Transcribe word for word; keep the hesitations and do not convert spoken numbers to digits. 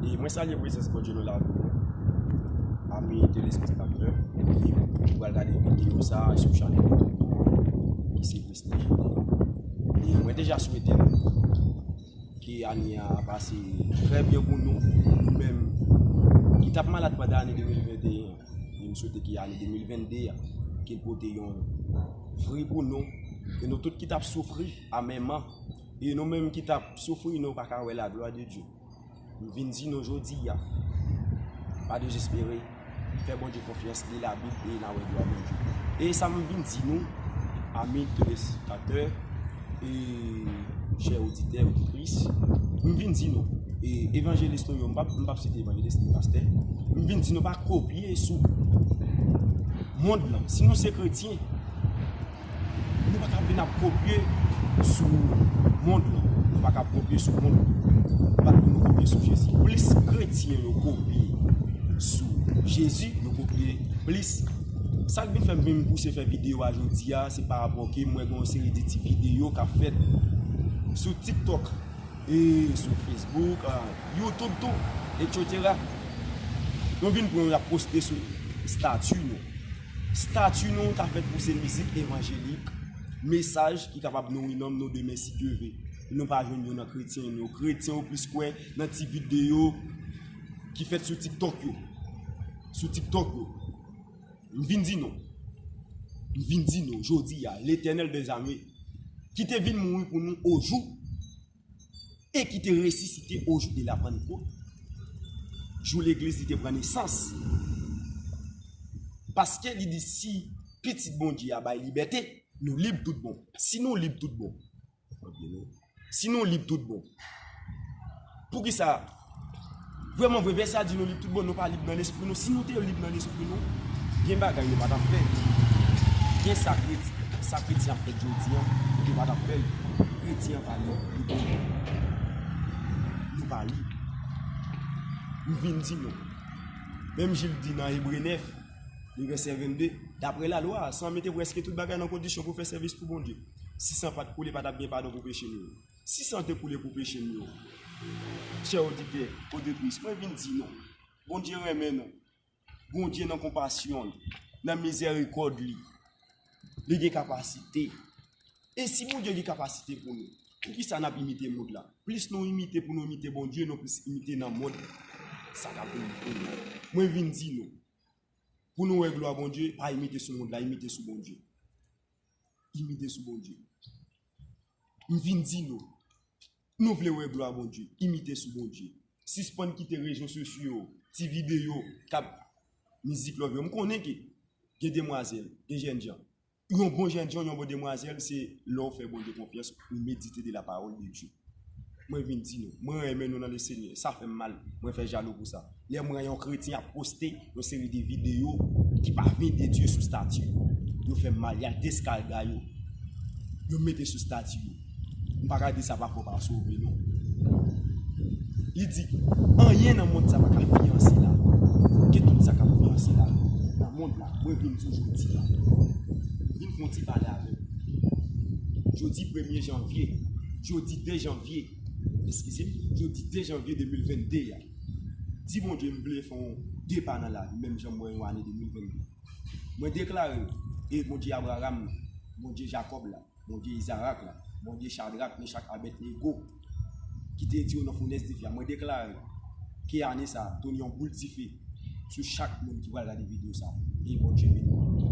E mwen salye prezans Bondye nan lavi nou, ami telespektatè ki pral gade videyo sa a sou chanèl YouTube ki se Prestige. E mwen deja swete nou ke ane a pase trè byen pou nou, nou menm ki t ap malad pandan ane de mil venteyen. E m swete ke ane de mil vennde a, ke l pote yon fri pou nou. E nou tout ki t ap soufri amèman, e nou menm ki t ap soufri, nou pa ka wè laglwa de Dye. M vin di nou jodi a, pa dezespere, fè Bondye konfyans, li Labib e n a wè glwa Bondye. E sa m vin di nou, ami telespektatè e chè oditè, oditris, m vin di nou, e evanjelis nou yo, m p ap, m p ap site evanjelis ni pastè, m vin di nou pa kopye sou mond lan. Si nou se kretyen, nou pa ka vin ap kopye sou mond lan. Nou pa ka kopye sou mond lan. Bat pou nou kopye sou Jezi. Plis kretyen yo kopye sou Jezi, yo kopye plis. Sa k vin fè m vin pouse fè videyo a jodi a, se pa rapò ke mwen gen yon seri de ti videyo k ap fèt sou TikTok e sou Facebook, ah, YouTube tou, etsetera. Nou vin pran yo, y ap poste sou estati nou. Estati nou ka fèt pou se mizik evanjelik, mesaj ki kapab nouri nanm nou demen si Dye ve. Nou pa jwenn yo nan kretyen yo. Kretyen yo plis kwè nan ti videyo ki fèt sou TikTok yo. Sou TikTok yo. M vin di nou. M vin di nou, jodi a, Letènèl dèzame, ki te vin mouri pou nou o jou, e ki te resisite o jou de la Pannkot, jou legliz li te pran nesans. Paske li di si Pitit Bondye a bay libète, nou lib tout bon. Si nou lib tout bon, si nou lib tout bon, poukisa, vrèman vre, vèsè a di nou lib tout bon, nou pa lib nan lespri nou. Si nou te lib nan lespri nou, gen bagay nou pa t ap fè. Gen sa kreti-, sa kretyen ap fè jodi a, nou pa t ap fè l. Kretyen pa lib. Nou pa lib. M vin di nou. Menm jan l di nan Ebre nèf, le vèsè vennde, daprè lalwa, san mete prèske tout bagay nan kondisyon pou fè sèvis pou Bondye. Si san pa t koule, pa t ap gen padon pou peche nou yo. Si san te koule pou peche nou yo, chè oditè, oditris, mwen vin di nou, Bondye renmen nou. Bondye nan konpasyon l, nan mizèrikòd li, li gen kapasite. E si Bondye gen kapasite pou nou, poukisa n ap imite mond la? Plis nou imite pou nou imite Bondye, nou plis imite nan mond sa k ap vini pou nou. Mwen vin di nou, pou nou wè glwa Bondye, pa imite sou mond la, imite sou Bondye. Imite sou Bondye. M vin di nou, nou vle wè glwa Bondye, imite sou Bondye. Sispann kite rezo sosyo yo, ti videyo k ap mizik love yo. M konnen ke gen demwazèl, gen jènjan. Yon bon jènjan, yon bon demwazèl, se lè w fè Bondye konfyans, ou medite de la parole de Dieu. Mwen vin di nou, mwen renmen nou nan Lesenyè, sa fè m mal, mwen fè jalou pou sa. Lè m wè yon kretyen ap poste yon seri de videyo ki pa vin de Dye sou estati yo, yo fè m mal, y al deskalga yo, yo mete sou estati yo. M pa ka di sa pa fè w pa sove, non. Li di, anyen nan mond sa pa ka fiyanse la. Ke tout sa k ap fiyanse la nan mond la, mwen vin di w jodi a. Vin fè yon ti pale avè m. Jodi premye janvye, jodi de janvye, eskize m, jodi de janvye de mil vennde a. Di Bondye m vle fè yon depa nan lavi, menm jan m wè yon ane de mil vennde. Mwen deklare, e Bondye Abraram, Bondye Jakòb la, Bondye Izarak la, Bondye Chadrak, Mechak, Abèdnego, ki te di yo nan founès dife a, mwen deklare ke ane sa a, tounen yon boul dife sou chak moun ki pral gade videyo sa a. E Bondye beni nou.